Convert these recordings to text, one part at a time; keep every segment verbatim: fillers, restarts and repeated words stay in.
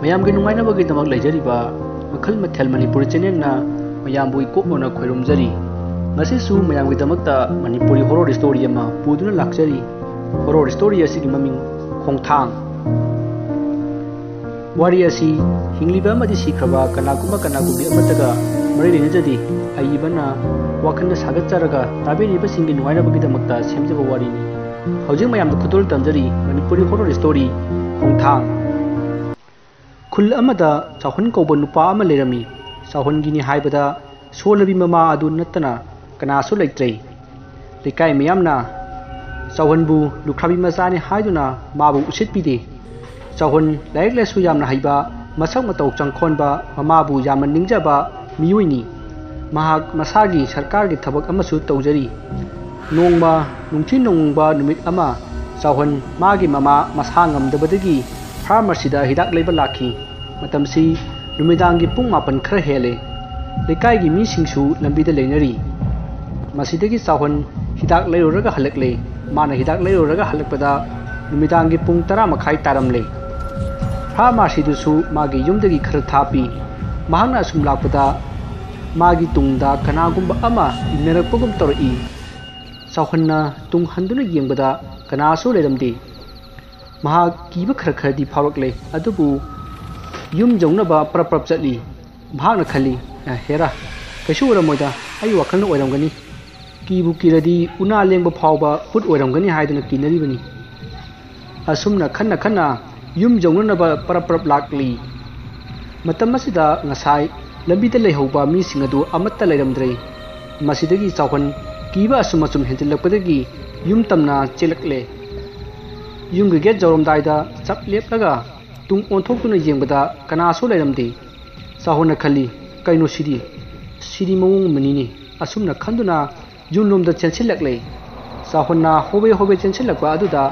ꯃꯌꯥꯝꯒꯤ ꯅꯨꯡꯉꯥꯏꯅꯕꯒꯤꯗꯃꯛ ꯂꯩꯖꯔꯤꯕ ꯃꯈꯜ ꯃꯊꯦꯜ ꯃꯅꯤꯄꯨꯔꯤ ꯆꯦꯅꯦꯜꯅ ꯃꯌꯥꯝꯕꯨ ꯏꯀꯣꯛꯅꯅ ꯈꯣꯏꯔꯨꯝꯖꯔꯤ꯫ ꯉꯁꯤꯁꯨ ꯃꯌꯥꯝꯒꯤꯗꯃꯛꯇ ꯃꯅꯤꯄꯨꯔꯤ ꯍꯣꯔꯣꯔ ꯁ꯭ꯇꯣꯔꯤ ꯑꯃ ꯄꯨꯗꯨꯅ ꯂꯥꯛꯆꯔꯤ꯫ ꯍꯣꯔꯣꯔ ꯁ꯭ꯇꯣꯔꯤ ꯑꯁꯤꯒꯤ ꯃꯃꯤꯡ ꯈꯣꯡꯊꯥꯡ꯫ ꯋꯥꯔꯤ ꯑꯁꯤ ꯍꯤꯡꯂꯤꯕ ꯑꯃꯗꯤ ꯁꯤꯈ꯭ꯔꯕ ꯀꯅꯥꯒꯨꯝꯕ ꯀꯅꯥꯒꯨꯝꯕꯤ ꯑꯃꯠꯇꯒ ꯃꯔꯤ ꯂꯩꯅꯖꯗꯦ꯫ ꯑꯏꯕꯅ ꯋꯥꯈꯜꯅ ꯁꯥꯒꯠꯆꯔꯒ ꯇꯥꯕꯤꯔꯤꯕꯁꯤꯡꯒꯤ ꯅꯨꯡꯉꯥꯏꯅꯕꯒꯤꯗꯃꯛꯇ ꯁꯦꯝꯖꯕ ꯋꯥꯔꯤꯅꯤ꯫ ꯍꯧꯖꯤꯛ ꯃꯌꯥꯝꯗ ꯈꯨꯗꯣꯜ ꯇꯝꯖꯔꯤ ꯃꯅꯤꯄꯨꯔꯤ ꯍꯣꯔꯣꯔ ꯁ꯭ꯇꯣꯔꯤ ꯈꯣꯡꯊꯥꯡ꯫ ꯈꯨꯜ ꯑꯃꯗ ꯆꯥꯎꯍꯟ ꯀꯧꯕ ꯅꯨꯄꯥ ꯑꯃ ꯂꯩꯔꯝꯃꯤ꯫ ꯆꯥꯎꯍꯟꯒꯤꯅꯤ ꯍꯥꯏꯕꯗ ꯁꯣꯜꯂꯕꯤ ꯃꯃꯥ ꯑꯗꯨ ꯅꯠꯇꯅ ꯀꯅꯥꯁꯨ ꯂꯩꯇ꯭ꯔꯦ꯫ ꯂꯩꯀꯥꯏ ꯃꯤꯌꯥꯝꯅ ꯆꯥꯎꯍꯟꯕꯨ ꯂꯨꯈ꯭ꯔꯥꯕꯤ ꯃꯆꯥꯅꯤ ꯍꯥꯏꯗꯨꯅ ꯃꯥꯕꯨ ꯎꯁꯤꯠꯄꯤꯗꯦ꯫ ꯆꯥꯎꯍꯟ ꯂꯥꯏꯔꯤꯛ ꯂꯥꯏꯁꯨ ꯌꯥꯝꯅ ꯍꯩꯕ, ꯃꯁꯛ ꯃꯇꯧ ꯆꯪꯈꯣꯟꯕ, ꯃꯃꯥꯕꯨ ꯌꯥꯝꯅ ꯅꯤꯡꯖꯕ ꯃꯤꯑꯣꯏꯅꯤ꯫ ꯃꯍꯥꯛ ꯃꯁꯥꯒꯤ ꯁꯔꯀꯥꯔꯒꯤ ꯊꯕꯛ ꯑꯃꯁꯨ ꯇꯧꯖꯔꯤ꯫ ꯅꯣꯡꯃ ꯅꯨꯡꯊꯤꯜ ꯅꯣꯡꯃꯪꯕ ꯅꯨꯃꯤꯠ ꯑꯃ ꯆꯥꯎꯍꯟ ꯃꯥꯒꯤ ꯃꯃꯥ ꯃꯁꯥ ꯉꯝꯗꯕꯗꯒꯤ ꯐꯥꯔꯃꯥꯁꯤꯗ ꯍꯤꯗꯥꯛ ꯂꯩꯕ ꯂꯥꯛꯈꯤ꯫ ꯃꯇꯝꯁꯤ ꯅꯨꯃꯤꯗꯥꯡꯒꯤ ꯄꯨꯡ ꯃꯥꯄꯟ ꯈꯔ ꯍꯦꯜꯂꯦ꯫ ꯂꯩꯀꯥꯏꯒꯤ ꯃꯤꯁꯤꯡꯁꯨ ꯂꯝꯕꯤꯗ ꯂꯩꯅꯔꯤ꯫ ꯃꯁꯤꯗꯒꯤ ꯆꯥꯎꯍꯟ ꯍꯤꯗꯥꯛ ꯂꯩꯔꯨꯔꯒ ꯍꯜꯂꯛꯂꯦ꯫ ꯃꯥꯅ ꯍꯤꯗꯥꯛ ꯂꯩꯔꯨꯔꯒ ꯍꯜꯂꯛꯄꯗ ꯅꯨꯃꯤꯗꯥꯡꯒꯤ ꯄꯨꯡ ꯇꯔꯥ ꯃꯈꯥꯏ ꯇꯥꯔꯝꯂꯦ꯫ ꯐꯥꯔꯃꯥꯁꯤꯗꯨꯁꯨ ꯃꯥꯒꯤ ꯌꯨꯝꯗꯒꯤ ꯈꯔ ꯊꯥꯞꯄꯤ꯫ ꯃꯍꯥꯛꯅ ꯑꯁꯨꯝ ꯂꯥꯛꯄꯗ ꯃꯥꯒꯤ ꯇꯨꯡꯗ ꯀꯅꯥꯒꯨꯝꯕ ꯑꯃ ꯏꯟꯅꯔꯛꯄꯒꯨꯝ ꯇꯧꯔꯛꯏ꯫ ꯆꯥꯎꯍꯟꯅ ꯇꯨꯡ ꯍꯟꯗꯨꯅ ꯌꯦꯡꯕꯗ ꯀꯅꯥꯁꯨ ꯂꯩꯔꯝꯗꯦ꯫ ꯃꯍꯥꯛ ꯀꯤꯕ ꯈꯔ ꯈꯔꯗꯤ ꯐꯥꯎꯔꯛꯂꯦ, ꯑꯗꯨꯕꯨ ꯌꯨꯝ ꯌꯧꯅꯕ ꯄꯔꯞ ꯄꯔꯞ ꯆꯠꯂꯤ꯫ ꯃꯍꯥꯛꯅ ꯈꯜꯂꯤ, "ꯑꯦ, ꯍꯦꯔꯥ, ꯀꯩꯁꯨ ꯑꯣꯏꯔꯝꯃꯣꯏꯗ, ꯑꯩ ꯋꯥꯈꯜꯅ ꯑꯣꯏꯔꯝꯒꯅꯤ꯫ ꯀꯤꯕꯨ ꯀꯤꯔꯗꯤ ꯎꯅꯥ ꯂꯦꯡꯕ ꯐꯥꯎꯕ ꯚꯨꯠ ꯑꯣꯏꯔꯝꯒꯅꯤ" ꯍꯥꯏꯗꯨꯅ ꯀꯤꯅꯔꯤꯕꯅꯤ꯫ ꯑꯁꯨꯝꯅ ꯈꯟꯅ ꯈꯟꯅ ꯌꯨꯝ ꯌꯧꯅꯅꯕ ꯄꯔꯞ ꯄꯔꯞ ꯂꯥꯛꯂꯤ꯫ ꯃꯇꯝ ꯑꯁꯤꯗ ꯉꯁꯥꯏ ꯂꯝꯕꯤꯗ ꯂꯩꯍꯧꯕ ꯃꯤꯁꯤꯡ ꯑꯗꯨ ꯑꯃꯠꯇ ꯂꯩꯔꯝꯗ꯭ꯔꯦ꯫ ꯃꯁꯤꯗꯒꯤ ꯆꯥꯎꯍꯟ ꯀꯤꯕ ꯑꯁꯨꯝ ꯑꯁꯨꯝ ꯍꯦꯟꯖꯤꯜꯂꯛꯄꯗꯒꯤ ꯌꯨꯝ ꯇꯝꯅ ꯆꯦꯜꯂꯛꯂꯦ꯫ ꯌꯨꯝꯒꯤ ꯒꯦꯠ ꯌꯧꯔꯝꯗꯥꯏꯗ ꯆꯞ ꯂꯦꯞꯂꯒ ꯇꯨꯡ ꯑꯣꯟꯊꯣꯛꯇꯨꯅ ꯌꯦꯡꯕꯗ ꯀꯅꯥꯁꯨ ꯂꯩꯔꯝꯗꯦ꯫ ꯆꯥꯎꯍꯟꯅ ꯈꯜꯂꯤ, "ꯀꯩꯅꯣ ꯁꯤꯗꯤ? ꯁꯤꯗꯤ ꯃꯑꯣꯡ ꯑꯃꯅꯤꯅꯦ"꯫ ꯑꯁꯨꯝꯅ ꯈꯟꯗꯨꯅ ꯌꯨꯝꯂꯣꯝꯗ ꯆꯦꯟꯁꯤꯜꯂꯛꯂꯦ꯫ ꯆꯥꯎꯍꯟꯅ ꯍꯣꯕꯦ ꯍꯣꯕꯦ ꯆꯦꯟꯁꯤꯜꯂꯛꯄ ꯑꯗꯨꯗ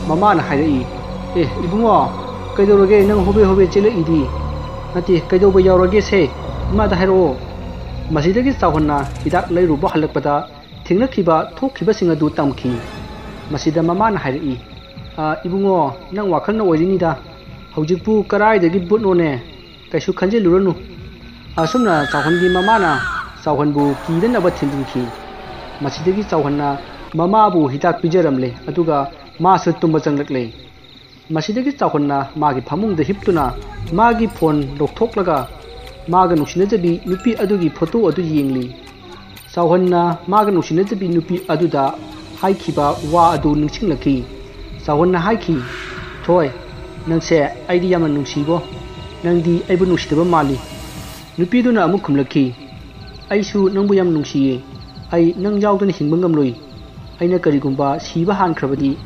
ꯃꯃꯥꯅ ꯍꯥꯏꯔꯛꯏ, "ꯑꯦ ꯏꯕꯨꯡꯉꯣ, ꯀꯩꯗꯧꯔꯒꯦ ꯅꯪ ꯍꯣꯕꯦ ꯍꯣꯕꯦ ꯆꯦꯜꯂꯛꯏꯗꯤ? ꯅꯠꯇꯦ, ꯀꯩꯗꯧꯕ ꯌꯥꯎꯔꯒꯦ ꯁꯦ? ꯏꯃꯥꯗ ꯍꯥꯏꯔꯛꯑꯣ"꯫ ꯃꯁꯤꯗꯒꯤ ꯆꯥꯎꯍꯟꯅ ꯍꯤꯗꯥꯛ ꯂꯩꯔꯨꯕ ꯍꯜꯂꯛꯄꯗ ꯊꯦꯡꯅꯈꯤꯕ ꯊꯣꯛꯈꯤꯕꯁꯤꯡ ꯑꯗꯨ ꯇꯝꯈꯤ꯫ ꯃꯁꯤꯗ ꯃꯃꯥꯅ ꯍꯥꯏꯔꯛꯏ, "ꯑ, ꯏꯕꯨꯡꯉꯣ, ꯅꯪ ꯋꯥꯈꯜꯅ ꯑꯣꯏꯔꯤꯅꯤꯗ꯫ "ꯍꯧꯖꯤꯛꯄꯨ ꯀꯗꯥꯏꯗꯒꯤ ꯚꯨꯠꯅꯣꯅꯦ? ꯀꯩꯁꯨ ꯈꯟꯖꯤꯜꯂꯨꯔꯅꯨ꯫" ꯑꯁꯨꯝꯅ ꯆꯥꯎꯍꯟꯒꯤ ꯃꯃꯥꯅ ꯆꯥꯎꯍꯟꯕꯨ ꯀꯤꯗꯅꯕ ꯊꯤꯟꯖꯤꯟꯈꯤ꯫ ꯃꯁꯤꯗꯒꯤ ꯆꯥꯎꯍꯟꯅ ꯃꯃꯥꯕꯨ ꯍꯤꯗꯥꯛ ꯄꯤꯖꯔꯝꯂꯦ, ꯑꯗꯨꯒ ꯃꯥꯁꯨ ꯇꯨꯝꯕ ꯆꯪꯂꯛꯂꯦ꯫ ꯃꯁꯤꯗꯒꯤ ꯆꯥꯎꯍꯟꯅ ꯃꯥꯒꯤ ꯐꯃꯨꯡꯗ ꯍꯤꯞꯇꯨꯅ ꯃꯥꯒꯤ ꯐꯣꯟ ꯂꯧꯊꯣꯛꯂꯒ ꯃꯥꯒ ꯅꯨꯡꯁꯤꯅꯖꯕꯤ ꯅꯨꯄꯤ ꯑꯗꯨꯒꯤ ꯐꯣꯇꯣ ꯑꯗꯨ ꯌꯦꯡꯂꯤ꯫ ꯆꯥꯎꯍꯟꯅ ꯃꯥꯒ ꯅꯨꯡꯁꯤꯅꯖꯕꯤ ꯅꯨꯄꯤ ꯑꯗꯨꯗ ꯍꯥꯏꯈꯤꯕ ꯋꯥ ꯑꯗꯨ ꯅꯤꯡꯁꯤꯡꯂꯛꯈꯤ꯫ ꯆꯥꯎꯍꯟꯅ ꯍꯥꯏꯈꯤ, "ꯊꯣꯏ, ꯅꯪꯁꯦ ꯑꯩꯗꯤ ꯌꯥꯝꯅ ꯅꯨꯡꯁꯤꯕꯣ꯫ ꯅꯪꯗꯤ ꯑꯩꯕꯨ ꯅꯨꯡꯁꯤꯗꯕ ꯃꯥꯜꯂꯤ꯫" ꯅꯨꯄꯤꯗꯨꯅ ꯑꯃꯨꯛ ꯈꯨꯝꯂꯛꯈꯤ, "ꯑꯩꯁꯨ ꯅꯪꯕꯨ ꯌꯥꯝ ꯅꯨꯡꯁꯤꯌꯦ꯫ ꯑꯩ ꯅꯪ ꯌꯥꯎꯗꯅ ꯍꯤꯡꯕ ꯉꯝꯂꯣꯏ꯫ ꯑꯩꯅ ꯀꯔꯤꯒꯨꯝꯕ ꯁꯤꯕ ꯍꯥꯟꯈ꯭ꯔꯕꯗꯤ,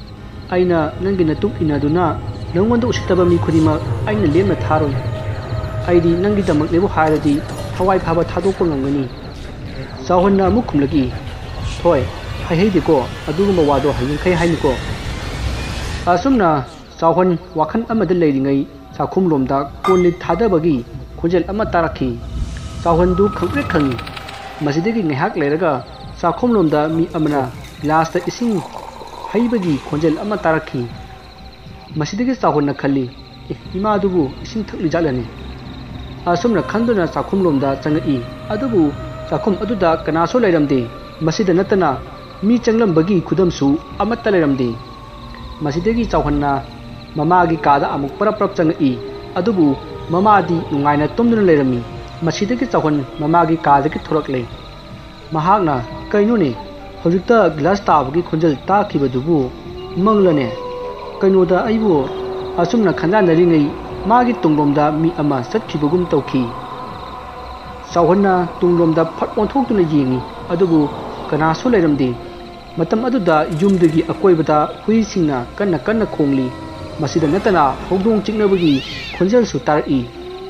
ꯑꯩꯅ ꯅꯪꯒꯤ ꯅꯇꯨꯡ ꯏꯟꯅꯗꯨꯅ ꯅꯪꯉꯣꯟꯗ ꯎꯁꯤꯠꯇꯕ ꯃꯤ ꯈꯨꯗꯤꯡꯃꯛ ꯑꯩꯅ ꯂꯦꯝꯅ ꯊꯥꯔꯣꯏ꯫ ꯑꯩꯗꯤ ꯅꯪꯒꯤꯗꯃꯛꯅꯦꯕꯨ ꯍꯥꯏꯔꯗꯤ ꯊꯋꯥꯏ ꯐꯥꯕ ꯊꯥꯗꯣꯛꯄ ꯉꯝꯒꯅꯤ꯫" ꯆꯥꯎꯍꯟꯅ ꯑꯃꯨꯛ ꯈꯨꯝꯂꯛꯏ, "ꯊꯣꯏ, ꯍꯥꯏꯍꯩꯗꯦꯀꯣ, ꯑꯗꯨꯒꯨꯝꯕ ꯋꯥꯗꯣ ꯍꯌꯦꯡꯈꯩ ꯍꯥꯏꯅꯤꯀꯣ꯫" ꯑꯁꯨꯝꯅ ꯆꯥꯎꯍꯟ ꯋꯥꯈꯜ ꯑꯃꯗ ꯂꯩꯔꯤꯉꯩ ꯆꯥꯛꯈꯨꯝꯂꯣꯝꯗ ꯀꯣꯟ ꯂꯤꯛ ꯊꯥꯗꯕꯒꯤ ꯈꯣꯟꯖꯦꯜ ꯑꯃ ꯇꯥꯔꯛꯈꯤ꯫ ꯆꯥꯎꯍꯟꯗꯨ ꯈꯪꯄ꯭ꯔꯦꯛ ꯈꯪꯉꯤ꯫ ꯃꯁꯤꯗꯒꯤ ꯉꯥꯏꯍꯥꯛ ꯂꯩꯔꯒ ꯆꯥꯛꯈꯨꯝꯂꯣꯝꯗ ꯃꯤ ꯑꯃꯅ ꯒ꯭ꯂꯥꯁꯇ ꯏꯁꯤꯡ ꯍꯩꯕꯒꯤ ꯈꯣꯟꯖꯦꯜ ꯑꯃ ꯇꯥꯔꯛꯈꯤ꯫ ꯃꯁꯤꯗꯒꯤ ꯆꯥꯎꯍꯟꯅ ꯈꯜꯂꯤ, "ꯑꯦ, ꯏꯃꯥꯗꯨꯕꯨ ꯏꯁꯤꯡ ꯊꯛꯂꯤꯖꯥꯠꯂꯅꯦ?" ꯑꯁꯨꯝꯅ ꯈꯟꯗꯨꯅ ꯆꯥꯛꯈꯨꯝꯂꯣꯝꯗ ꯆꯪꯉꯛꯏ꯫ ꯑꯗꯨꯕꯨ ꯆꯥꯛꯈꯨꯝ ꯑꯗꯨꯗ ꯀꯅꯥꯁꯨ ꯂꯩꯔꯝꯗꯦ꯫ ꯃꯁꯤꯗ ꯅꯠꯇꯅ ꯃꯤ ꯆꯪꯂꯝꯕꯒꯤ ꯈꯨꯗꯝꯁꯨ ꯑꯃꯠꯇ ꯂꯩꯔꯝꯗꯦ꯫ ꯃꯁꯤꯗꯒꯤ ꯆꯥꯎꯍꯟꯅ ꯃꯃꯥꯒꯤ ꯀꯥꯗ ꯑꯃꯨꯛ ꯄꯔꯞ ꯄꯔꯞ ꯆꯪꯉꯛꯏ꯫ ꯑꯗꯨꯕꯨ ꯃꯃꯥꯗꯤ ꯅꯨꯡꯉꯥꯏꯅ ꯇꯨꯝꯗꯨꯅ ꯂꯩꯔꯝꯃꯤ꯫ ꯃꯁꯤꯗꯒꯤ ꯆꯥꯎꯍꯟ ꯃꯃꯥꯒꯤ ꯀꯥꯗꯒꯤ ꯊꯣꯔꯛꯂꯦ꯫ ꯃꯍꯥꯛꯅ, "ꯀꯩꯅꯣꯅꯦ, ꯍꯧꯖꯤꯛꯇ ꯒ꯭ꯂꯥꯁ ꯇꯥꯕꯒꯤ ꯈꯣꯟꯖꯦꯜ ꯇꯥꯈꯤꯕꯗꯨꯕꯨ ꯃꯪꯂꯅꯦ? ꯀꯩꯅꯣꯗ ꯑꯩꯕꯨ?" ꯑꯁꯨꯝꯅ ꯈꯟꯖꯥꯟꯅꯔꯤꯉꯩ ꯃꯥꯒꯤ ꯇꯨꯡꯂꯣꯝꯗ ꯃꯤ ꯑꯃ ꯆꯠꯈꯤꯕꯒꯨꯝ ꯇꯧꯈꯤ꯫ ꯆꯥꯎꯍꯟꯅ ꯇꯨꯡꯂꯣꯝꯗ ꯐꯠ ꯑꯣꯟꯊꯣꯛꯇꯨꯅ ꯌꯦꯡꯉꯤ, ꯑꯗꯨꯕꯨ ꯀꯅꯥꯁꯨ ꯂꯩꯔꯝꯗꯦ꯫ ꯃꯇꯝ ꯑꯗꯨꯗ ꯌꯨꯝꯗꯨꯒꯤ ꯑꯀꯣꯏꯕꯗ ꯍꯨꯏꯁꯤꯡꯅ ꯀꯟꯅ ꯀꯟꯅ ꯈꯣꯡꯂꯤ꯫ ꯃꯁꯤꯗ ꯅꯠꯇꯅ ꯍꯧꯗꯣꯡ ꯆꯤꯛꯅꯕꯒꯤ ꯈꯣꯟꯖꯦꯜꯁꯨ ꯇꯥꯔꯛꯏ꯫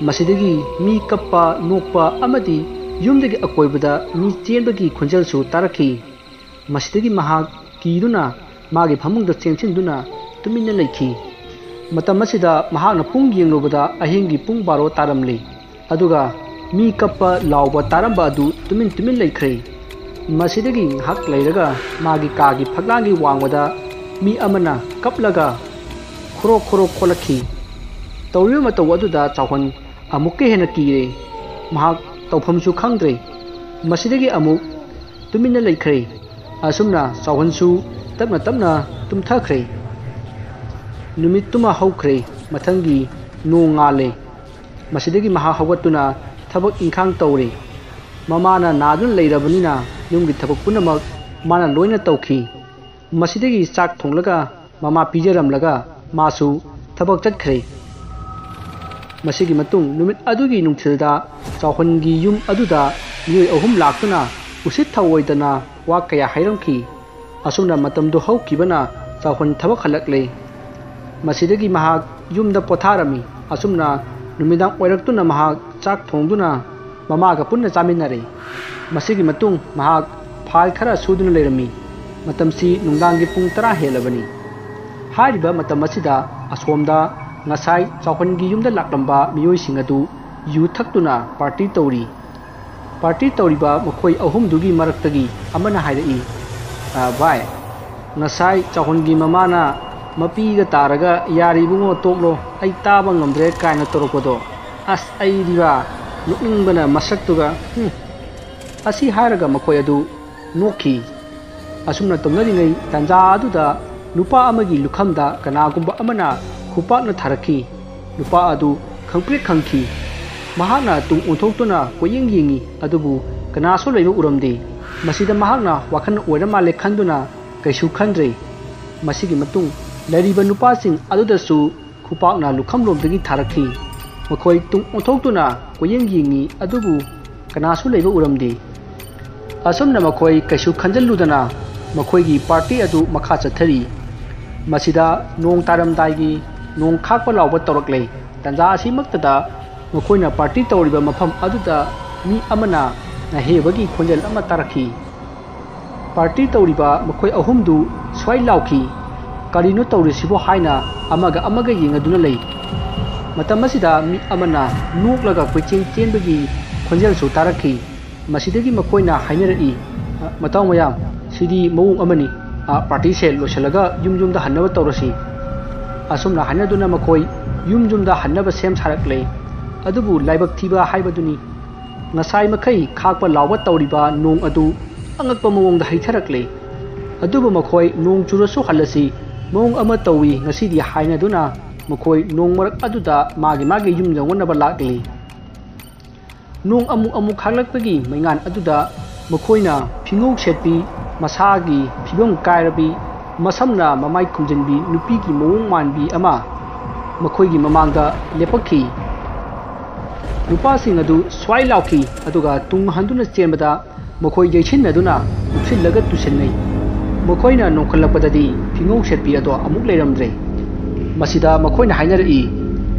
ꯃꯁꯤꯗꯒꯤ ꯃꯤ ꯀꯞꯄ, ꯅꯣꯛꯄ ꯑꯃꯗꯤ ꯌꯨꯝꯗꯒꯤ ꯑꯀꯣꯏꯕꯗ ꯃꯤ ꯆꯦꯟꯕꯒꯤ ꯈꯣꯟꯖꯦꯜꯁꯨ ꯇꯥꯔꯛꯈꯤ꯫ ꯃꯁꯤꯗꯒꯤ ꯃꯍꯥꯛ ꯀꯤꯗꯨꯅ ꯃꯥꯒꯤ ꯐꯃꯨꯡꯗ ꯆꯦꯟꯁꯤꯟꯗꯨꯅ ꯇꯨꯃꯤꯟꯅ ꯂꯩꯈꯤ꯫ ꯃꯇꯝ ꯑꯁꯤꯗ ꯃꯍꯥꯛꯅ ꯄꯨꯡ ꯌꯦꯡꯂꯨꯕꯗ ꯑꯍꯤꯡꯒꯤ ꯄꯨꯡ ꯕꯥꯔꯣ ꯇꯥꯔꯝꯂꯤ꯫ ꯑꯗꯨꯒ ꯃꯤ ꯀꯞꯄ ꯂꯥꯎꯕ ꯇꯥꯔꯝꯕ ꯑꯗꯨ ꯇꯨꯃꯤꯟ ꯇꯨꯃꯤꯟ ꯂꯩꯈ꯭ꯔꯦ꯫ ꯃꯁꯤꯗꯒꯤ ꯉꯥꯏꯍꯥꯛ ꯂꯩꯔꯒ ꯃꯥꯒꯤ ꯀꯥꯒꯤ ꯐꯛꯂꯥꯡꯒꯤ ꯋꯥꯡꯃꯗ ꯃꯤ ꯑꯃꯅ ꯀꯞꯂꯒ ꯈꯣꯔꯣꯛ ꯈꯣꯔꯣꯛ ꯈꯣꯠꯂꯛꯈꯤ꯫ ꯇꯧꯔꯤꯕ ꯃꯇꯧ ꯑꯗꯨꯗ ꯆꯥꯎꯍꯟ ꯑꯃꯨꯛꯀ ꯍꯦꯟꯅ ꯀꯤꯔꯦ꯫ ꯃꯍꯥꯛ ꯇꯧꯐꯝꯁꯨ ꯈꯪꯗ꯭ꯔꯦ꯫ ꯃꯁꯤꯗꯒꯤ ꯑꯃꯨꯛ ꯇꯨꯃꯤꯟꯅ ꯂꯩꯈ꯭ꯔꯦ꯫ ꯑꯁꯨꯝꯅ ꯆꯥꯎꯍꯟꯁꯨ ꯇꯞꯅ ꯇꯞꯅ ꯇꯨꯝꯊꯈ꯭ꯔꯦ꯫ ꯅꯨꯃꯤꯠꯇꯨꯃ ꯍꯧꯈ꯭ꯔꯦ꯫ ꯃꯊꯪꯒꯤ ꯅꯣꯡ ꯉꯥꯜꯂꯦ꯫ ꯃꯁꯤꯗꯒꯤ ꯃꯍꯥꯛ ꯍꯧꯒꯠꯇꯨꯅ ꯊꯕꯛ ꯏꯪꯈꯥꯡ ꯇꯧꯔꯦ꯫ ꯃꯃꯥꯅ ꯅꯥꯗꯨꯅ ꯂꯩꯔꯕꯅꯤꯅ ꯌꯨꯝꯒꯤ ꯊꯕꯛ ꯄꯨꯝꯅꯃꯛ ꯃꯥꯅ ꯂꯣꯏꯅ ꯇꯧꯈꯤ꯫ ꯃꯁꯤꯗꯒꯤ ꯆꯥꯛ ꯊꯣꯡꯂꯒ ꯃꯃꯥ ꯄꯤꯖꯔꯝꯂꯒ ꯃꯥꯁꯨ ꯊꯕꯛ ꯆꯠꯈ꯭ꯔꯦ꯫ ꯃꯁꯤꯒꯤ ꯃꯇꯨꯡ ꯅꯨꯃꯤꯠ ꯑꯗꯨꯒꯤ ꯅꯨꯡꯊꯤꯜꯗ ꯆꯥꯎꯍꯟꯒꯤ ꯌꯨꯝ ꯑꯗꯨꯗ ꯃꯤꯑꯣꯏ ꯑꯍꯨꯝ ꯂꯥꯛꯇꯨꯅ ꯎꯁꯤꯠ ꯊꯑꯣꯏꯗꯅ ꯋꯥ ꯀꯌꯥ ꯍꯥꯏꯔꯝꯈꯤ꯫ ꯑꯁꯨꯝꯅ ꯃꯇꯝꯗꯨ ꯍꯧꯈꯤꯕꯅ ꯆꯥꯎꯍꯟ ꯊꯕꯛ ꯍꯜꯂꯛꯂꯦ꯫ ꯃꯁꯤꯗꯒꯤ ꯃꯍꯥꯛ ꯌꯨꯝꯗ ꯄꯣꯊꯥꯔꯝꯃꯤ꯫ ꯑꯁꯨꯝꯅ ꯅꯨꯃꯤꯗꯥꯡ ꯑꯣꯏꯔꯛꯇꯨꯅ ꯃꯍꯥꯛ ꯆꯥꯛ ꯊꯣꯡꯗꯨꯅ ꯃꯃꯥꯒ ꯄꯨꯟꯅ ꯆꯥꯃꯤꯟꯅꯔꯦ꯫ ꯃꯁꯤꯒꯤ ꯃꯇꯨꯡ ꯃꯍꯥꯛ ꯐꯥꯏꯜ ꯈꯔ ꯁꯨꯗꯨꯅ ꯂꯩꯔꯝꯃꯤ꯫ ꯃꯇꯝꯁꯤ ꯅꯨꯡꯗꯥꯡꯒꯤ ꯄꯨꯡ ꯇꯔꯥ ꯍꯦꯜꯂꯕꯅꯤ꯫ ꯍꯥꯏꯔꯤꯕ ꯃꯇꯝ ꯑꯁꯤꯗ ꯑꯁꯣꯝꯗ ꯉꯁꯥꯏ ꯆꯥꯎꯍꯟꯒꯤ ꯌꯨꯝꯗ ꯂꯥꯛꯂꯝꯕ ꯃꯤꯑꯣꯏꯁꯤꯡ ꯑꯗꯨ ꯌꯨ ꯊꯛꯇꯨꯅ ꯄꯥꯔꯇꯤ ꯇꯧꯔꯤ꯫ ꯄꯥꯔꯇꯤ ꯇꯧꯔꯤꯕ ꯃꯈꯣꯏ ꯑꯍꯨꯝꯗꯨꯒꯤ ꯃꯔꯛꯇꯒꯤ ꯑꯃꯅ ꯍꯥꯏꯔꯛꯏ, "ꯑ, ꯚꯥꯏ, ꯉꯁꯥꯏ ꯆꯥꯎꯍꯟꯒꯤ ꯃꯃꯥꯅ ꯃꯄꯤꯒ ꯇꯥꯔꯒ 'ꯌꯥꯔꯦ ꯏꯕꯨꯡꯉꯣ, ꯇꯣꯛꯂꯣ, ꯑꯩ ꯇꯥꯕ ꯉꯝꯗ꯭ꯔꯦ' ꯀꯥꯏꯅ ꯇꯧꯔꯛꯄꯗꯣ, ꯑꯁ, ꯑꯩꯗꯤꯕ ꯅꯣꯛꯅꯤꯡꯕꯅ ꯃꯁꯛꯇꯨꯒ, ꯍꯨꯝ!" ꯑꯁꯤ ꯍꯥꯏꯔꯒ ꯃꯈꯣꯏ ꯑꯗꯨ ꯅꯣꯛꯈꯤ꯫ ꯑꯁꯨꯝꯅ ꯇꯧꯅꯔꯤꯉꯩ ꯇꯥꯟꯖꯥ ꯑꯗꯨꯗ ꯅꯨꯄꯥ ꯑꯃꯒꯤ ꯂꯨꯈꯝꯗ ꯀꯅꯥꯒꯨꯝꯕ ꯑꯃꯅ ꯈꯨꯄꯥꯛꯅ ꯊꯥꯔꯛꯈꯤ꯫ ꯅꯨꯄꯥ ꯑꯗꯨ ꯈꯪꯄ꯭ꯔꯦꯛ ꯈꯪꯈꯤ꯫ ꯃꯍꯥꯛꯅ ꯇꯨꯡ ꯑꯣꯟꯊꯣꯛꯇꯨꯅ ꯀꯣꯏꯌꯦꯡ ꯌꯦꯡꯉꯤ, ꯑꯗꯨꯕꯨ ꯀꯅꯥꯁꯨ ꯂꯩꯕ ꯎꯔꯝꯗꯦ꯫ ꯃꯁꯤꯗ ꯃꯍꯥꯛꯅ ꯋꯥꯈꯜ ꯑꯣꯏꯔ ꯃꯥꯜꯂꯦ ꯈꯟꯗꯨꯅ ꯀꯩꯁꯨ ꯈꯟꯗ꯭ꯔꯦ꯫ ꯃꯁꯤꯒꯤ ꯃꯇꯨꯡ ꯂꯩꯔꯤꯕ ꯅꯨꯄꯥꯁꯤꯡ ꯑꯗꯨꯗꯁꯨ ꯈꯨꯄꯥꯛꯅ ꯂꯨꯈꯝꯂꯣꯝꯗꯒꯤ ꯊꯥꯔꯛꯈꯤ꯫ ꯃꯈꯣꯏ ꯇꯨꯡ ꯑꯣꯟꯊꯣꯛꯇꯨꯅ ꯀꯣꯏꯌꯦꯡ ꯌꯦꯡꯉꯤ, ꯑꯗꯨꯕꯨ ꯀꯅꯥꯁꯨ ꯂꯩꯕ ꯎꯔꯝꯗꯦ꯫ ꯑꯁꯨꯝꯅ ꯃꯈꯣꯏ ꯀꯩꯁꯨ ꯈꯟꯖꯤꯜꯂꯨꯗꯅ ꯃꯈꯣꯏꯒꯤ ꯄꯥꯔꯇꯤ ꯑꯗꯨ ꯃꯈꯥ ꯆꯠꯊꯔꯤ꯫ ꯃꯁꯤꯗ ꯅꯣꯡ ꯇꯥꯔꯝꯗꯥꯏꯒꯤ ꯅꯣꯡ ꯈꯥꯛꯄ ꯂꯥꯎꯕ ꯇꯧꯔꯛꯂꯦ꯫ ꯇꯥꯟꯖꯥ ꯑꯁꯤꯃꯛꯇꯗ ꯃꯈꯣꯏꯅ ꯄꯥꯔꯇꯤ ꯇꯧꯔꯤꯕ ꯃꯐꯝ ꯑꯗꯨꯗ ꯃꯤ ꯑꯃꯅ ꯅꯥꯍꯦꯕꯒꯤ ꯈꯣꯟꯖꯦꯜ ꯑꯃ ꯇꯥꯔꯛꯈꯤ꯫ ꯄꯥꯔꯇꯤ ꯇꯧꯔꯤꯕ ꯃꯈꯣꯏ ꯑꯍꯨꯝꯗꯨ ꯁ꯭ꯋꯥꯏ ꯂꯥꯎꯈꯤ꯫ "ꯀꯔꯤꯅꯣ ꯇꯧꯔꯤꯁꯤꯕꯣ?" ꯍꯥꯏꯅ ꯑꯃꯒ ꯑꯃꯒ ꯌꯦꯡꯅꯗꯨꯅ ꯂꯩ꯫ ꯃꯇꯝ ꯑꯁꯤꯗ ꯃꯤ ꯑꯃꯅ ꯅꯣꯛꯂꯒ ꯀꯣꯏꯆꯦꯟ ꯆꯦꯟꯕꯒꯤ ꯈꯣꯟꯖꯦꯜꯁꯨ ꯇꯥꯔꯛꯈꯤ꯫ ꯃꯁꯤꯗꯒꯤ ꯃꯈꯣꯏꯅ ꯍꯥꯏꯅꯔꯛꯏ, "ꯑ, ꯃꯇꯥꯎ ꯃꯌꯥꯝ, ꯁꯤꯗꯤ ꯃꯑꯣꯡ ꯑꯃꯅꯤ꯫ ꯑ, ꯄꯥꯔꯇꯤꯁꯦ ꯂꯣꯏꯁꯤꯜꯂꯒ ꯌꯨꯝ ꯌꯨꯝꯗ ꯍꯟꯅꯕ ꯇꯧꯔꯁꯤ"꯫ ꯑꯁꯨꯝꯅ ꯍꯥꯏꯅꯗꯨꯅ ꯃꯈꯣꯏ ꯌꯨꯝ ꯌꯨꯝꯗ ꯍꯟꯅꯕ ꯁꯦꯝ ꯁꯥꯔꯛꯂꯦ꯫ ꯑꯗꯨꯕꯨ ꯂꯥꯏꯕꯛ ꯊꯤꯕ ꯍꯥꯏꯕꯗꯨꯅꯤ, ꯉꯁꯥꯏ ꯃꯈꯩ ꯈꯥꯛꯄ ꯂꯥꯎꯕ ꯇꯧꯔꯤꯕ ꯅꯣꯡ ꯑꯗꯨ ꯑꯉꯛꯄ ꯃꯑꯣꯡꯗ ꯍꯩꯊꯔꯛꯂꯦ꯫ ꯑꯗꯨꯕꯨ ꯃꯈꯣꯏ ꯅꯣꯡ ꯆꯨꯔꯁꯨ ꯍꯜꯂꯁꯤ, ꯃꯑꯣꯡ ꯑꯃ ꯇꯧꯏ ꯉꯁꯤꯗꯤ ꯍꯥꯏꯅꯗꯨꯅ ꯃꯈꯣꯏ ꯅꯣꯡ ꯃꯔꯛ ꯑꯗꯨꯗ ꯃꯥꯒꯤ ꯃꯥꯒꯤ ꯌꯨꯝ ꯌꯧꯅꯅꯕ ꯂꯥꯛꯂꯤ꯫ ꯅꯣꯡ ꯑꯃꯨꯛ ꯑꯃꯨꯛ ꯈꯥꯛꯂꯛꯄꯒꯤ ꯃꯩꯉꯥꯟ ꯑꯗꯨꯗ ꯃꯈꯣꯏꯅ ꯐꯤꯉꯧ ꯁꯦꯠꯄꯤ, ꯃꯁꯥꯒꯤ ꯐꯤꯕꯝ ꯀꯥꯏꯔꯕꯤ, ꯃꯁꯝꯅ ꯃꯃꯥꯏ ꯈꯨꯝꯖꯤꯟꯕꯤ ꯅꯨꯄꯤꯒꯤ ꯃꯑꯣꯡ ꯃꯥꯟꯕꯤ ꯑꯃ ꯃꯈꯣꯏꯒꯤ ꯃꯃꯥꯡꯗ ꯂꯦꯞꯄꯛꯈꯤ꯫ ꯅꯨꯄꯥꯁꯤꯡ ꯑꯗꯨ ꯁ꯭ꯋꯥꯏ ꯂꯥꯎꯈꯤ, ꯑꯗꯨꯒ ꯇꯨꯡ ꯍꯟꯗꯨꯅ ꯆꯦꯟꯕꯗ ꯃꯈꯣꯏ ꯌꯩꯁꯤꯟꯅꯗꯨꯅ ꯀꯨꯞꯁꯤꯜꯂꯒ ꯇꯨꯁꯤꯟꯅꯩ꯫ ꯃꯈꯣꯏꯅ ꯅꯣꯡꯈꯠꯂꯛꯄꯗꯗꯤ ꯐꯤꯉꯧ ꯁꯦꯠꯄꯤ ꯑꯗꯣ ꯑꯃꯨꯛ ꯂꯩꯔꯝꯗ꯭ꯔꯦ꯫ ꯃꯁꯤꯗ ꯃꯈꯣꯏꯅ ꯍꯥꯏꯅꯔꯛꯏ,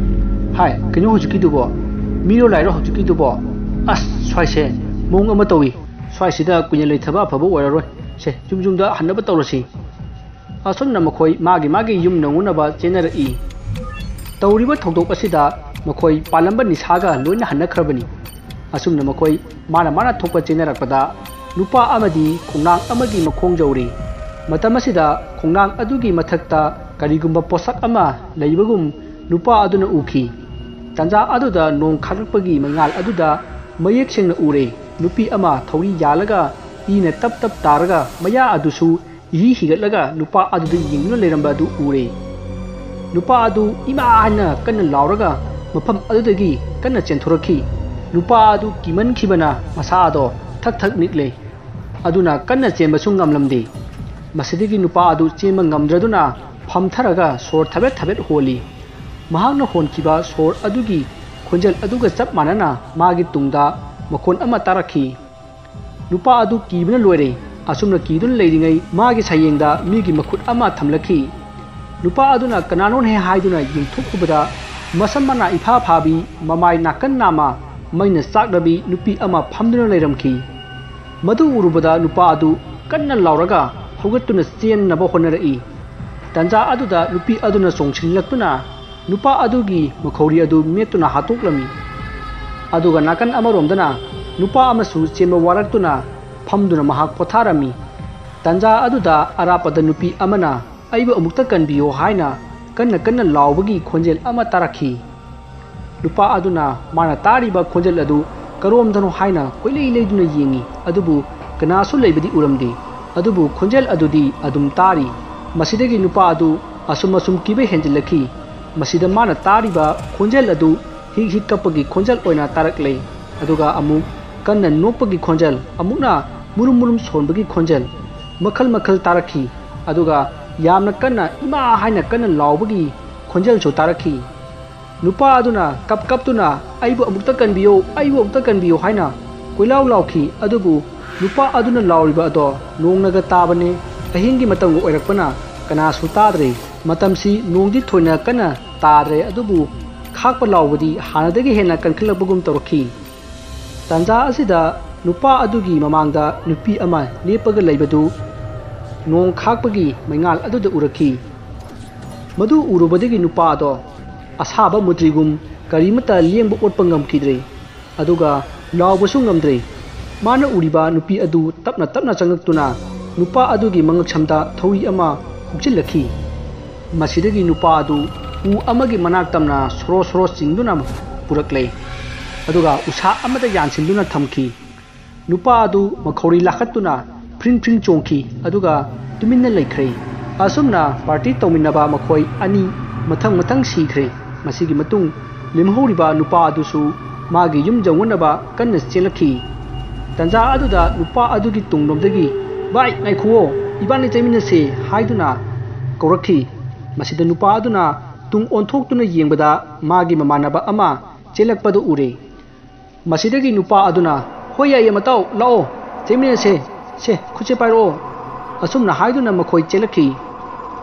"ꯍꯥꯏ, ꯀꯩꯅꯣ ꯍꯧꯖꯤꯛꯀꯤꯗꯨꯕꯣ? ꯃꯤꯔꯣ ꯂꯥꯏꯔꯣ ꯍꯧꯖꯤꯛꯀꯤꯗꯨꯕꯣ? ꯑꯁ, ꯁ꯭ꯋꯥꯏꯁꯦ ꯃꯑꯣꯡ ꯑꯃ ꯇꯧꯏ꯫ ꯁ꯭ꯋꯥꯏꯁꯤꯗ ꯀꯨꯏꯅ ꯂꯩꯊꯕ ꯑꯐꯕ ꯑꯣꯏꯔꯔꯣꯏ꯫ ꯁꯦ, ꯌꯨꯝ ꯌꯨꯝꯗ ꯍꯟꯅꯕ ꯇꯧꯔꯁꯤ꯫" ꯑꯁꯨꯝꯅ ꯃꯈꯣꯏ ꯃꯥꯒꯤ ꯃꯥꯒꯤ ꯌꯨꯝ ꯌꯧꯅꯅꯕ ꯆꯦꯟꯅꯔꯛꯏ꯫ ꯇꯧꯔꯤꯕ ꯊꯧꯗꯣꯛ ꯑꯁꯤꯗ ꯃꯈꯣꯏ ꯄꯥꯜꯂꯝꯕ ꯅꯤꯁꯥꯒ ꯂꯣꯏꯅ ꯍꯟꯅꯈ꯭ꯔꯕꯅꯤ꯫ ꯑꯁꯨꯝꯅ ꯃꯈꯣꯏ ꯃꯥꯅ ꯃꯥꯅ ꯊꯣꯛꯄ ꯆꯦꯟꯅꯔꯛꯄꯗ ꯅꯨꯄꯥ ꯑꯃꯗꯤ ꯈꯣꯡꯅꯥꯡ ꯑꯃꯒꯤ ꯃꯈꯣꯡ ꯌꯧꯔꯤ꯫ ꯃꯇꯝ ꯑꯁꯤꯗ ꯈꯣꯡꯅꯥꯡ ꯑꯗꯨꯒꯤ ꯃꯊꯛꯇ ꯀꯔꯤꯒꯨꯝꯕ ꯄꯣꯠꯁꯛ ꯑꯃ ꯂꯩꯕꯒꯨꯝ ꯅꯨꯄꯥ ꯑꯗꯨꯅ ꯎꯈꯤ꯫ ꯇꯥꯟꯖꯥ ꯑꯗꯨꯗ ꯅꯣꯡ ꯈꯥꯛꯂꯛꯄꯒꯤ ꯃꯉꯥꯜ ꯑꯗꯨꯗ ꯃꯌꯦꯛ ꯁꯦꯡꯅ ꯎꯔꯦ꯫ ꯅꯨꯄꯤ ꯑꯃ ꯊꯧꯔꯤ ꯌꯥꯜꯂꯒ ꯏꯅ ꯇꯞ ꯇꯞ ꯇꯥꯔꯒ ꯃꯌꯥ ꯑꯗꯨꯁꯨ ꯏꯍꯤ ꯍꯤꯒꯠꯂꯒ ꯅꯨꯄꯥ ꯑꯗꯨꯗ ꯌꯦꯡꯗꯨꯅ ꯂꯩꯔꯝꯕ ꯑꯗꯨ ꯎꯔꯦ꯫ ꯅꯨꯄꯥ ꯑꯗꯨ "ꯏꯃꯥ!" ꯍꯥꯏꯅ ꯀꯟꯅ ꯂꯥꯎꯔꯒ ꯃꯐꯝ ꯑꯗꯨꯗꯒꯤ ꯀꯟꯅ ꯆꯦꯟꯊꯣꯔꯛꯈꯤ꯫ ꯅꯨꯄꯥ ꯑꯗꯨ ꯀꯤꯃꯟꯈꯤꯕꯅ ꯃꯁꯥ ꯑꯗꯣ ꯊꯛ ꯊꯛ ꯅꯤꯛꯂꯦ꯫ ꯑꯗꯨꯅ ꯀꯟꯅ ꯆꯦꯟꯕꯁꯨ ꯉꯝꯂꯝꯗꯦ꯫ ꯃꯁꯤꯗꯒꯤ ꯅꯨꯄꯥ ꯑꯗꯨ ꯆꯦꯟꯕ ꯉꯝꯗ꯭ꯔꯗꯨꯅ ꯐꯝꯊꯔꯒ ꯁꯣꯔ ꯊꯕꯦꯠ ꯊꯕꯦꯠ ꯍꯣꯜꯂꯤ꯫ ꯃꯍꯥꯛꯅ ꯍꯣꯟꯈꯤꯕ ꯁꯣꯔ ꯑꯗꯨꯒꯤ ꯈꯣꯟꯖꯦꯜ ꯑꯗꯨꯒ ꯆꯞ ꯃꯥꯟꯅꯅ ꯃꯥꯒꯤ ꯇꯨꯡꯗ ꯃꯈꯣꯟ ꯑꯃ ꯇꯥꯔꯛꯈꯤ꯫ ꯅꯨꯄꯥ ꯑꯗꯨ ꯀꯤꯕꯅ ꯂꯣꯏꯔꯦ꯫ ꯑꯁꯨꯝꯅ ꯀꯤꯗꯨꯅ ꯂꯩꯔꯤꯉꯩ ꯃꯥꯒꯤ ꯁꯌꯦꯡꯗ ꯃꯤꯒꯤ ꯃꯈꯨꯠ ꯑꯃ ꯊꯝꯂꯛꯈꯤ꯫ ꯅꯨꯄꯥ ꯑꯗꯨꯅ ꯀꯅꯥꯅꯣꯅꯦ ꯍꯥꯏꯗꯨꯅ ꯌꯦꯡꯊꯣꯛꯂꯨꯕꯗ ꯃꯁꯝ ꯃꯅꯥ ꯏꯐꯥ ꯐꯥꯕꯤ, ꯃꯃꯥꯏ ꯅꯥꯀꯟ ꯅꯥꯝꯃ ꯃꯩꯅ ꯆꯥꯛꯂꯕꯤ ꯅꯨꯄꯤ ꯑꯃ ꯐꯝꯗꯨꯅ ꯂꯩꯔꯝꯈꯤ꯫ ꯃꯗꯨ ꯎꯔꯨꯕꯗ ꯅꯨꯄꯥ ꯑꯗꯨ ꯀꯟꯅ ꯂꯥꯎꯔꯒ ꯍꯧꯒꯠꯇꯨꯅ ꯆꯦꯟꯅꯕ ꯍꯣꯠꯅꯔꯛꯏ꯫ ꯇꯥꯟꯖꯥ ꯑꯗꯨꯗ ꯅꯨꯄꯤ ꯑꯗꯨꯅ ꯆꯣꯡꯁꯤꯜꯂꯛꯇꯨꯅ ꯅꯨꯄꯥ ꯑꯗꯨꯒꯤ ꯃꯈꯧꯔꯤ ꯑꯗꯨ ꯃꯦꯠꯇꯨꯅ ꯍꯥꯠꯇꯣꯛꯂꯝꯃꯤ꯫ ꯑꯗꯨꯒ ꯅꯥꯀꯟ ꯑꯃꯔꯣꯝꯗꯅ ꯅꯨꯄꯥ ꯑꯃꯁꯨ ꯆꯦꯟꯕ ꯋꯥꯔꯛꯇꯨꯅ ꯐꯝꯗꯨꯅ ꯃꯍꯥꯛ ꯄꯣꯊꯥꯔꯝꯃꯤ꯫ ꯇꯥꯟꯖꯥ ꯑꯗꯨꯗ ꯑꯔꯥꯞꯄꯗ ꯅꯨꯄꯤ ꯑꯃꯅ "ꯑꯩꯕꯨ ꯑꯃꯨꯛꯇ ꯀꯟꯕꯤꯌꯨ" ꯍꯥꯏꯅ ꯀꯟꯅ ꯀꯟꯅ ꯂꯥꯎꯕꯒꯤ ꯈꯣꯟꯖꯦꯜ ꯑꯃ ꯇꯥꯔꯛꯈꯤ꯫ ꯅꯨꯄꯥ ꯑꯗꯨꯅ ꯃꯥꯅ ꯇꯥꯔꯤꯕ ꯈꯣꯟꯖꯦꯜ ꯑꯗꯨ ꯀꯔꯣꯝꯗꯅꯣ ꯍꯥꯏꯅ ꯀꯣꯏꯂꯩ ꯂꯩꯗꯨꯅ ꯌꯦꯡꯉꯤ, ꯑꯗꯨꯕꯨ ꯀꯅꯥꯁꯨ ꯂꯩꯕꯗꯤ ꯎꯔꯝꯗꯦ꯫ ꯑꯗꯨꯕꯨ ꯈꯣꯟꯖꯦꯜ ꯑꯗꯨꯗꯤ ꯑꯗꯨꯝ ꯇꯥꯔꯤ꯫ ꯃꯁꯤꯗꯒꯤ ꯅꯨꯄꯥ ꯑꯗꯨ ꯑꯁꯨꯝ ꯑꯁꯨꯝ ꯀꯤꯕ ꯍꯦꯟꯖꯤꯜꯂꯛꯈꯤ꯫ ꯃꯁꯤꯗ ꯃꯥꯅ ꯇꯥꯔꯤꯕ ꯈꯣꯟꯖꯦꯜ ꯑꯗꯨ ꯍꯤꯛ ꯍꯤꯛ ꯀꯞꯄꯒꯤ ꯈꯣꯟꯖꯦꯜ ꯑꯣꯏꯅ ꯇꯥꯔꯛꯂꯦ꯫ ꯑꯗꯨꯒ ꯑꯃꯨꯛ ꯀꯟꯅ ꯅꯣꯛꯄꯒꯤ ꯈꯣꯟꯖꯦꯜ, ꯑꯃꯨꯛꯅ ꯃꯨꯔꯨꯝ ꯃꯨꯔꯨꯝ ꯁꯣꯟꯕꯒꯤ ꯈꯣꯟꯖꯦꯜ, ꯃꯈꯜ ꯃꯈꯜ ꯇꯥꯔꯛꯈꯤ꯫ ꯑꯗꯨꯒ ꯌꯥꯝꯅ ꯀꯟꯅ "ꯏꯃꯥ" ꯍꯥꯏꯅ ꯀꯟꯅ ꯂꯥꯎꯕꯒꯤ ꯈꯣꯟꯖꯦꯜꯁꯨ ꯇꯥꯔꯛꯈꯤ꯫ ꯅꯨꯄꯥ ꯑꯗꯨꯅ ꯀꯞ ꯀꯞꯇꯨꯅ "ꯑꯩꯕꯨ ꯑꯃꯨꯛꯇ ꯀꯟꯕꯤꯌꯨ, ꯑꯩꯕꯨ ꯑꯃꯨꯛꯇ ꯀꯟꯕꯤꯌꯨ" ꯍꯥꯏꯅ ꯀꯣꯏꯂꯥꯎ ꯂꯥꯎꯈꯤ꯫ ꯑꯗꯨꯕꯨ ꯅꯨꯄꯥ ꯑꯗꯨꯅ ꯂꯥꯎꯔꯤꯕ ꯑꯗꯣ ꯅꯣꯡꯅꯒ ꯇꯥꯕꯅꯦ꯫ ꯑꯍꯤꯡꯒꯤ ꯃꯇꯝꯒ ꯑꯣꯏꯔꯛꯄꯅ ꯀꯅꯥꯁꯨ ꯇꯥꯗ꯭ꯔꯦ꯫ ꯃꯇꯝꯁꯤ ꯅꯣꯡꯗꯤ ꯊꯣꯏꯅ ꯀꯟꯅ ꯇꯥꯗ꯭ꯔꯦ, ꯑꯗꯨꯕꯨ ꯈꯥꯛꯄ ꯂꯥꯎꯕꯗꯤ ꯍꯥꯟꯅꯗꯒꯤ ꯍꯦꯟꯅ ꯀꯟꯈꯠꯂꯛꯄꯒꯨꯝ ꯇꯧꯔꯛꯈꯤ꯫ ꯇꯥꯟꯖꯥ ꯑꯁꯤꯗ ꯅꯨꯄꯥ ꯑꯗꯨꯒꯤ ꯃꯃꯥꯡꯗ ꯅꯨꯄꯤ ꯑꯃ ꯂꯦꯞꯄꯒ ꯂꯩꯕꯗꯨ ꯅꯣꯡ ꯈꯥꯛꯄꯒꯤ ꯃꯩꯉꯥꯜ ꯑꯗꯨꯗ ꯎꯔꯛꯈꯤ꯫ ꯃꯗꯨ ꯎꯔꯨꯕꯗꯒꯤ ꯅꯨꯄꯥ ꯑꯗꯣ ꯑꯁꯥꯕ ꯃꯨꯇ꯭ꯔꯤꯒꯨꯝ ꯀꯔꯤꯃꯠꯇ ꯂꯦꯡꯕ ꯑꯣꯠꯄ ꯉꯝꯈꯤꯗ꯭ꯔꯦ꯫ ꯑꯗꯨꯒ ꯂꯥꯎꯕꯁꯨ ꯉꯝꯗ꯭ꯔꯦ꯫ ꯃꯥꯅ ꯎꯔꯤꯕ ꯅꯨꯄꯤ ꯑꯗꯨ ꯇꯞꯅ ꯇꯞꯅ ꯆꯪꯂꯛꯇꯨꯅ ꯅꯨꯄꯥ ꯑꯗꯨꯒꯤ ꯃꯉꯛꯁꯝꯗ ꯊꯧꯔꯤ ꯑꯃ ꯍꯨꯛꯆꯤꯜꯂꯛꯈꯤ꯫ ꯃꯁꯤꯗꯒꯤ ꯅꯨꯄꯥ ꯑꯗꯨ ꯎ ꯑꯃꯒꯤ ꯃꯅꯥꯛ ꯇꯝꯅ ꯁꯣꯔꯣ ꯁꯣꯔꯣ ꯆꯤꯡꯗꯨꯅ ꯄꯨꯔꯛꯂꯦ꯫ ꯑꯗꯨꯒ ꯎꯁꯥ ꯑꯃꯗ ꯌꯥꯟꯁꯤꯟꯗꯨꯅ ꯊꯝꯈꯤ꯫ ꯅꯨꯄꯥ ꯑꯗꯨ ꯃꯈꯧꯔꯤ ꯂꯥꯈꯠꯇꯨꯅ ꯐ꯭ꯔꯤꯡ ꯐ꯭ꯔꯤꯡ ꯆꯣꯡꯈꯤ, ꯑꯗꯨꯒ ꯇꯨꯃꯤꯟꯅ ꯂꯩꯈ꯭ꯔꯦ꯫ ꯑꯁꯨꯝꯅ ꯄꯥꯔꯇꯤ ꯇꯧꯃꯤꯟꯅꯕ ꯃꯈꯣꯏ ꯑꯅꯤ ꯃꯊꯪ ꯃꯊꯪ ꯁꯤꯈ꯭ꯔꯦ꯫ ꯃꯁꯤꯒꯤ ꯃꯇꯨꯡ ꯂꯦꯝꯍꯧꯔꯤꯕ ꯅꯨꯄꯥ ꯑꯗꯨꯁꯨ ꯃꯥꯒꯤ ꯌꯨꯝ ꯌꯧꯅꯅꯕ ꯀꯟꯅ ꯆꯦꯜꯂꯛꯈꯤ꯫ ꯇꯟꯖꯥ ꯑꯗꯨꯗ ꯅꯨꯄꯥ ꯑꯗꯨꯒꯤ ꯇꯨꯡꯂꯣꯝꯗꯒꯤ, "ꯚꯥꯏ, ꯉꯥꯏꯈꯨꯑꯣ, ꯏꯕꯥꯅꯤ ꯆꯦꯟꯃꯤꯟꯅꯁꯦ" ꯍꯥꯏꯗꯨꯅ ꯀꯧꯔꯛꯈꯤ꯫ ꯃꯁꯤꯗ ꯅꯨꯄꯥ ꯑꯗꯨꯅ ꯇꯨꯡ ꯑꯣꯟꯊꯣꯛꯇꯨꯅ ꯌꯦꯡꯕꯗ ꯃꯥꯒꯤ ꯃꯃꯥꯟꯅꯕ ꯑꯃ ꯆꯦꯜꯂꯛꯄꯗꯨ ꯎꯔꯦ꯫ ꯃꯁꯤꯗꯒꯤ ꯅꯨꯄꯥ ꯑꯗꯨꯅ, "ꯍꯣꯏ, ꯌꯥꯏꯌꯦ ꯃꯇꯥꯎ, ꯂꯥꯛꯑꯣ, ꯆꯦꯟꯃꯤꯟꯅꯁꯦ꯫ ꯁꯦ, ꯈꯨꯠꯁꯦ ꯄꯥꯏꯔꯛꯑꯣ"꯫ ꯑꯁꯨꯝꯅ ꯍꯥꯏꯗꯨꯅ ꯃꯈꯣꯏ ꯆꯦꯜꯂꯛꯈꯤ꯫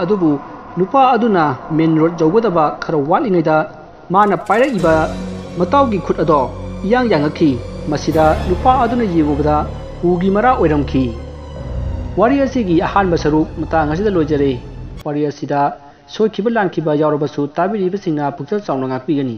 ꯑꯗꯨꯕꯨ ꯅꯨꯄꯥ ꯑꯗꯨꯅ ꯃꯦꯟ ꯔꯣꯗ ꯌꯧꯒꯗꯕ ꯈꯔ ꯋꯥꯠꯂꯤꯉꯩꯗ ꯃꯥꯅ ꯄꯥꯏꯔꯛꯏꯕ ꯃꯇꯥꯎꯒꯤ ꯈꯨꯠ ꯑꯗꯣ ꯏꯌꯥꯡ ꯌꯥꯡꯉꯛꯈꯤ꯫ ꯃꯁꯤꯗ ꯅꯨꯄꯥ ꯑꯗꯨꯅ ꯌꯦꯡꯉꯨꯕꯗ ꯎꯒꯤ ꯃꯔꯥ ꯑꯣꯏꯔꯝꯈꯤ꯫ ꯋꯥꯔꯤ ꯑꯁꯤꯒꯤ ꯑꯍꯥꯟꯕ ꯁꯔꯨꯛ ꯃꯇꯥꯡ ꯑꯁꯤꯗ ꯂꯣꯏꯖꯔꯦ꯫ ꯋꯥꯔꯤ ꯑꯁꯤꯗ ꯁꯣꯏꯈꯤꯕ ꯂꯥꯟꯈꯤꯕ ꯌꯥꯎꯔꯕꯁꯨ ꯇꯥꯕꯤꯔꯤꯕꯁꯤꯡꯅ ꯄꯨꯛꯆꯦꯜ ꯆꯥꯎꯅ ꯉꯥꯛꯄꯤꯒꯅꯤ꯫